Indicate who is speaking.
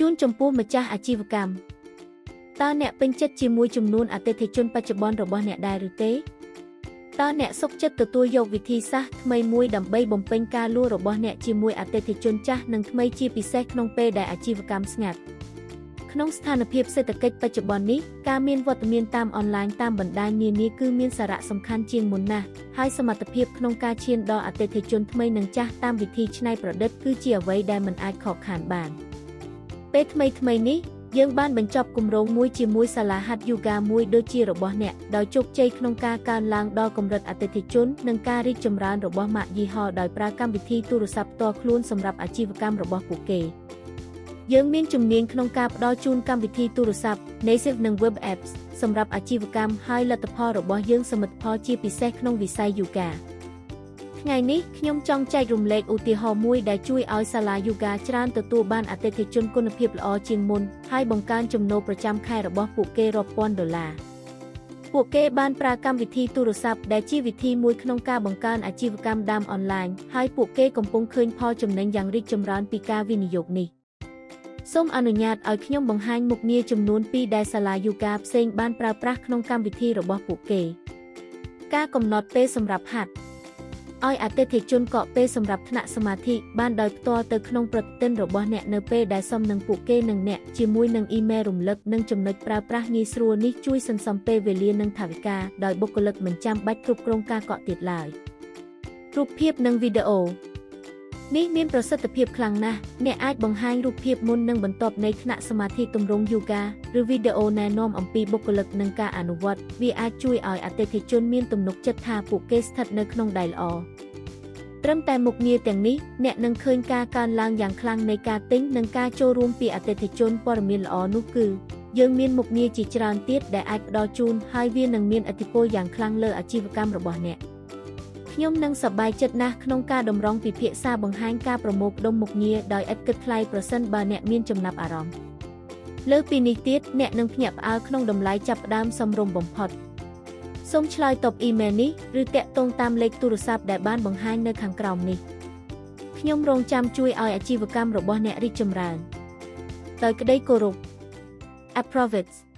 Speaker 1: ជូនចំពោះម្ចាស់អាជីវកម្មតើអ្នកពេញចិត្តជាមួយចំនួនអតិថិជនបច្ចុប្បន្នរបស់អ្នកដែរឬទេតើអ្នកសុខចិត្តទទួលយកវិធីសាស្ត្រថ្មីមួយដើម្បីបំពេញការលក់របស់អ្នកជាមួយអតិថិជនចាស់និងថ្មីជាពិសេសក្នុងពេលដែលអាជីវកម្មស្ងាត់ក្នុងស្ថានភាពសេដ្ឋកិច្ចបច្ចុប្បន្ននេះការមានវត្តមានតាមអនឡាញតាមបណ្ដាញនានាគឺមានសារៈសំខាន់ជាងមុនណាស់ហើយសមត្ថភាពក្នុងការឈានដល់អតិថិជនថ្មីនិងចាស់តាមវិធីច្នៃប្រឌិតគឺជាអ្វីដែលមិនអាចខកខានបានពេលថ្មីថ្មីនេះយើងបានបញ្ចប់គម្រោងមួយជាមួយសាលាហាត់យូហ្គាមួយដូចជារបស់អ្នកដោយជោគជ័យក្នុងការកើនឡើងដល់កម្រិតអតិថិជននិងការរីកចម្រើនរបស់ម៉ាកយីហោដោយប្រើកម្មវិធីទូរស័ព្ទផ្ទាល់ខ្លួនសម្រាប់អាជីវកម្មរបស់ពួកគេយើងមានជំនាញក្នុងការផ្ដល់ជូនកម្មវិធីទូរស័ព្ទ Native និង Web Apps សម្រាប់អាជីវកម្មហើយលទ្ធផលរបស់យើងសមិទ្ធផលជាពិសេសក្នុងវិស័យយូហ្គាថ្ងៃនេះខ្ញុំចង់ចែករំលែកឧទាហរណ៍មួយដែលជួយឲ្យសាលាយូហ្គាច្រើនទទួលបានអតិថិជនគុណភាពល្អជាងមុនហើយបង្កើនចំណូលប្រចាំខែរបស់ពួកគេរាប់ពាន់ដុល្លារពួកគេបានប្រើកម្មវិធីទូរស័ព្ទដែលជាវិធីមួយក្នុងការបង្កើនអាជីវកម្មតាមអនឡាញហើយពួកគេកំពុងឃើញផលចំណេញយ៉ាងរីកចម្រើនពីការវិនិយោគនេះសូមអនុញ្ញាតឲ្យខ្ញុំបង្ហាញមុខងារចំនួនពីរដែលសាលាយូហ្គាផ្សេងបានប្រើប្រាស់ក្នុងកម្មវិធីរបស់ពួកគេការកំណត់ពេលសម្រាប់ហាត់ឲ្យអតិថិជនកក់ពេលសម្រាប់ថ្នាក់សមាធិបានដោយផ្ទាល់ទៅក្នុងប្រតិទិនរបស់អ្នកនៅពេលដែលសមនឹងពួកគេនិងអ្នកជាមួយនឹងអ៊ីមែលរំលឹកនិងចំណុចប្រើប្រាស់ងាយស្រួលនេះជួយសន្សំពេលវេលានិងថវិកាដោយបុគ្គលិកមិនចាំបាច់គ្រប់គ្រងការកក់ទៀតឡើយរូបភាពនិងវីដេអូនេះមានប្រសិទ្ធភាពខ្លាំងណាស់អ្នកអាចបង្ហាញរូបភាពមុននិងបន្ទាប់នៃថ្នាក់សមាធិទម្រង់យូហ្គាឬវីដេអូណែនាំអំពីបុគ្គលិកនិងការអនុវត្តវាអាចជួយឲ្យអតិថិជនមានទំនុកចិត្តថាពួកគេស្ថិតនៅក្នុងដៃល្អត្រឹមតែមុខងារទាំងនេះអ្នកនឹងឃើញការកើនឡើងយ៉ាងខ្លាំងនៃការទិញនិងការចូលរួមពីអតិថិជនព័ត៌មានល្អនោះគឺយើងមានមុខងារជាច្រើនទៀតដែលអាចផ្ដល់ជូនហើយវានឹងមានឥទ្ធិពលយ៉ាងខ្លាំងលើអាជីវកម្មរបស់អ្នកខ្ញុំនឹងសប្បាយចិត្តណាស់ក្នុងការតម្រង់ពិភាក្សាបង្ហាញការប្រមូលផ្ដុំមុខងារដោយឥតគិតថ្លៃប្រសិនបើអ្នកមានចំណាប់អារម្មណ៍លើពីនេះទៀតអ្នកនឹងភ្ញាក់ផ្អើលក្នុងតម្លៃចាប់ផ្ដើមសមរម្យបំផុតសូមឆ្លើយតបអ៊ីមែលនេះឬតាក់ទងតាមលេខទូរស័ព្ទដែលបានបង្ហាញនៅខាងក្រោមនេះខ្ញុំរងចាំជួយឲ្យអាជីវកម្មរបស់អ្នករីកចម្រើនដោយក្តីគោរព Approvits។